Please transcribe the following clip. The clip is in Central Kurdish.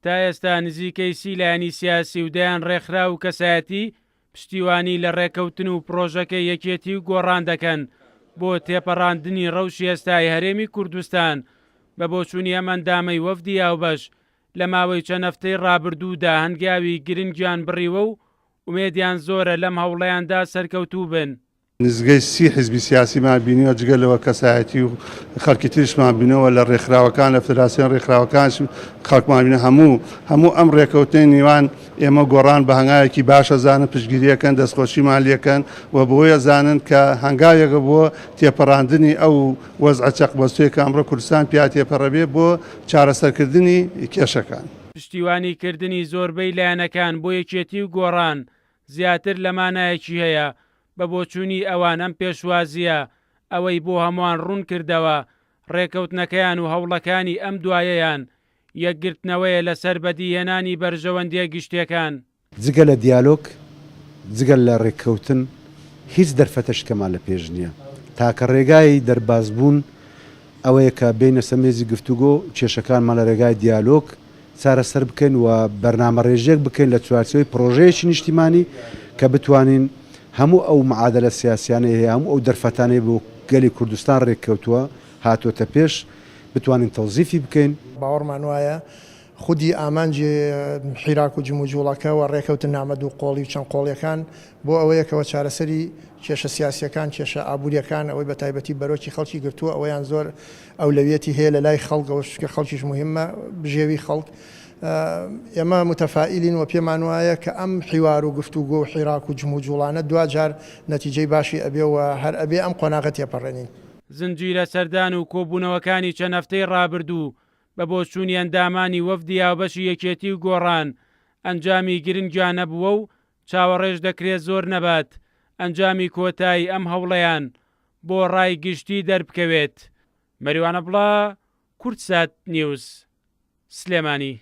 تا ئێستا نزیکەی سی لایەنی سیاسی و دەیان ڕێکخراو و کەسایەتی پشتیوانی لە ڕێککەوتن و پڕۆژەکەی یەکێتی و گۆڕان دەکەن بۆ تێپەڕاندنی ڕەوشی ئێستای هەرێمی کوردستان، بە بۆچوونی ئەم ئەندامەی وەفدی هاوبەش لە ماوەی چەند هەفتەی ڕابردوودا هەنگاوی گرنگیان بڕیوە و ئومێدیان زۆرە لەم هەوڵەیاندا سەرکەوتوو بن. نزیکەی سی حیزبی سیاسیمان بینیوە، جگە لەوە کەسایەتی و خەڵکی تریشمان بینەوە لە ڕێکخراوەکان، لە فدراسیۆن ڕێکخراوەکانش خەڵکمان بینە. هەموو هەموو ئەم ڕێکەوتنەی نیوان ئێمە گۆڕان بە هەنگاوێکی باش ئەزانن، پشتگیریەکەن، دەستخۆشیمان لێکەن و بەوەی ئەزانن کە هەنگاوێکە بۆ تێپەڕاندنی ئەو وەزعە چەقبەستووەی کە ئەمڕۆ کوردستان پیا تێپەڕەبێ بۆ چارەسەرکردنی کێشەکان. پشتیوانی کردنی زۆربەی لایەنەکان بۆ یەکێتی و گۆڕان زیاتر لە مانایەکی هەیە، بە بۆچوونی ئەوان ئەم پێشوازییە ئەوەی بۆ هەمووان ڕوون کردەوە ڕێکەوتنەکەیان و هەوڵەکانی ئەم دوایەیان یەکگرتنەوەیە لەسەر بەدیهێنانی بەرژەوەندییە گشتیەکان. جگە لە دیالۆگ، جگە لە رێککەوتن هیچ دەرفەتەشکەمان لە پێش نییە. تاکە رێگای دەربازبوون ئەوەیە کە بێینە سەر مێزی گفتوگۆ، کێشەکانمان لە رێگای دیالۆگ چارەسەر بکەین و بەرنامەڕێژییەک بکەین لە چوارچێوەی پڕۆژەیەکی نیشتیمانی کە بتوانین هەموو ئەو معادەلە سیاسیانەی هەیە، هەموو ئەو دەرفەتانەی بۆ گەلی کوردستان رێککەوتووە، هاتووەتە پێش، بتوانین تەوزیفی بکەین. باوەڕمان وایە خودی ئامانجی حیراک و جموجوڵەکە و ڕێکەوتننامە دووقۆڵی و چەند قۆڵیەکان بۆ ئەوەیە کەوە چارەسەری کێشە سیاسیەکان، کێشە ئابوریەکان، ئەوەی بەتایبەتی بەرۆکی خەڵکی گرتووە ئەوەیان زۆر ئەولەویەتی هەیە لەلای خەڵک، ئەوەش چونکە خەڵکیش موهیمە بژێوی خەڵک. ئێمە موتەفائیلین و پێمان وایە کە ئەم حیوار و گفتوگۆ و حیراک و جموجوڵانە دواجار نەتیجەی باشی ئەبێ و هەر ئەبێ ئەم قۆناغە تێپەڕێنین. زنجیرە سەردان و کۆبوونەوەکانی چەند هەفتەی ڕابردوو بە بۆچوونی ئەندامانی وەفدی هاوبەشی یەکێتی و گۆڕان ئەنجامی گرنگیان هەبووە و چاوەڕێش دەکرێت زۆر نەبات ئەنجامی کۆتایی ئەم هەوڵەیان بۆ ڕای گشتی دەربکەوێت. مەریوان عەبدوڵا، کوردسات نیوز، سلێمانی.